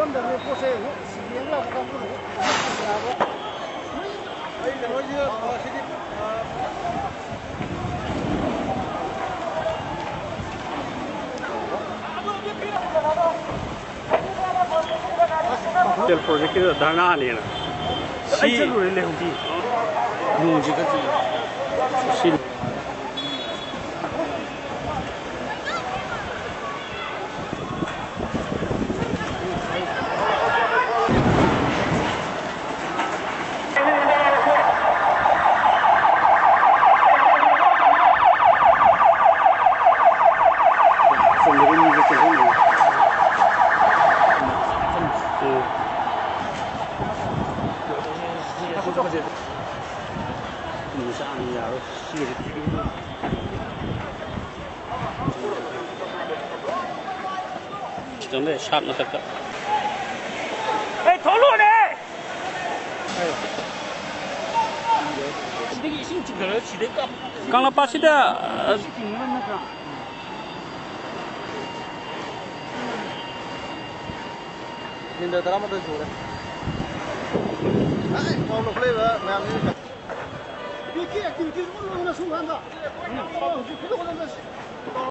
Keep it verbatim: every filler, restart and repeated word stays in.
ꯄꯣꯠꯁꯦ ꯍꯦꯛ ꯌꯦꯡ ꯂꯥꯛꯄ ꯀꯥꯡꯕꯨꯅ ꯍꯦꯛ ꯌꯥꯕ꯫ ꯑꯩ ꯀꯩꯅꯣꯁꯦ, ꯑ, ꯁꯤꯗꯤ, ꯑ, ꯇꯦꯜ ꯄ꯭ꯔꯣꯖꯦꯛꯀꯤꯗ ꯙꯔꯅꯥꯅꯦꯅ꯫ ꯑꯩ ꯁꯤ ꯆꯠꯂꯨꯔꯦ ꯂꯩꯍꯧꯗꯤ꯫ ꯅꯣꯡꯁꯦ ꯈꯔ ꯆꯨꯏ꯫ ꯁꯤ ꯈꯤꯇꯪ ꯂꯩ ꯁꯥꯠ ꯃꯊꯛꯇ꯫ ꯑꯦ, ꯊꯣꯛꯂꯛꯑꯣꯅꯦ! ꯁꯤꯗꯒꯤ ꯏꯁꯤꯡ ꯆꯤꯡꯈꯠꯂꯒ ꯁꯤꯗꯩ ꯀꯥꯞ-, ꯀꯪꯂꯥꯄꯥꯠꯁꯤꯗ, ꯁꯤ ꯆꯤꯡꯅꯕ ꯅꯠꯇ꯭ꯔꯥ? ꯃꯤꯅꯤꯠ ꯇꯔꯥꯃꯥꯊꯣꯏ ꯁꯨꯔꯦ꯫ ꯑꯩ ꯐꯥꯎ ꯂꯧꯈꯠꯂꯛꯏꯕ ꯃꯌꯥꯝꯁꯤ꯫ ꯄꯤꯛꯀꯤ ꯑꯦꯛꯇꯤꯚꯤꯇꯤꯁ ꯂꯣꯏꯅ ꯁꯨꯝ ꯍꯟꯗ꯫ ꯍꯧꯖꯤꯛ ꯈꯨꯗꯛ ꯈꯨꯗꯛꯇ